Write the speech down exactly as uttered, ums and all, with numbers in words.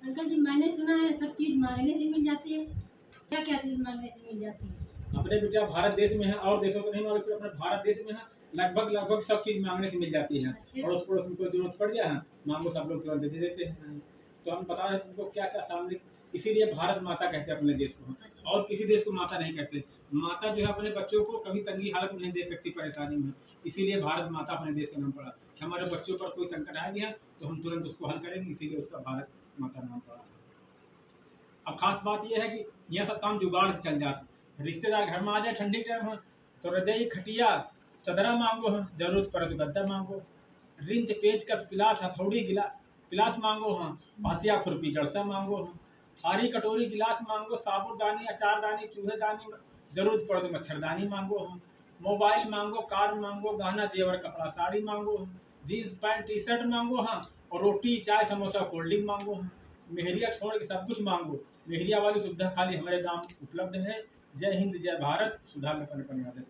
अंकल जी, मैंने सुना है सब चीज मांगने से मिल जाती है। क्या क्या चीज मांगने से मिल जाती है? अपने बेटा भारत देश में है, और देशों को नहीं मालूम, फिर अपने भारत देश में है, लगभग, लगभग सब चीज मांगने से मिल जाती है। अच्छा। अड़ोस पड़ोस में कोई जरूरत पड़ जाए, हाँ, मांगो, सब लोग तुरंत दे देते हैं। तो हम बता रहे हैं तुमको क्या क्या सामने, इसीलिए भारत माता कहते हैं अपने देश को, हाँ। अच्छा। और किसी देश को माता नहीं कहते। माता जो है अपने बच्चों को कभी तंगी हालत में नहीं देख सकती, परेशानी में, इसीलिए भारत माता अपने देश का नाम पड़ा कि हमारे बच्चों पर कोई संकट आ गया तो हम तुरंत उसको हल करेंगे, इसीलिए उसका भारत माता नाम पड़ा है। अब खास बात यह है कि यहाँ सब काम जुगाड़ से चल जात। रिश्तेदार घर में आ जाए ठंडी टाइम में, तो रजाई, खटिया, चदरा मांगो हम, जरूरत पड़े तो गद्दा मांगो, रिंच, पेचकस, पिलास, हथौड़ी, गिला-, पिलास मांगो हम, हंसिया, खुरपी, जड़सा मांगो हम, थारी, कटोरी, गिलास मांगो, साबुनदानी, अचारदानी, चूहेदानी, जरूरत पड़े तो मच्छरदानी मांगो हम, मोबाइल मांगो, कार मांगो, गहना, जेवर, कपड़ा, साड़ी मांगो हम, जींस पैंट, टी शर्ट मांगो हम, और रोटी, चाय, समोसा, कोल्ड ड्रिंक मांगो हम। मेहरिया छोड़ के सब कुछ मांगो, मेहरिया वाली सुविधा खाली हमारे गांव उपलब्ध है। जय हिंद, जय भारत, सुधा में पनपन यादव।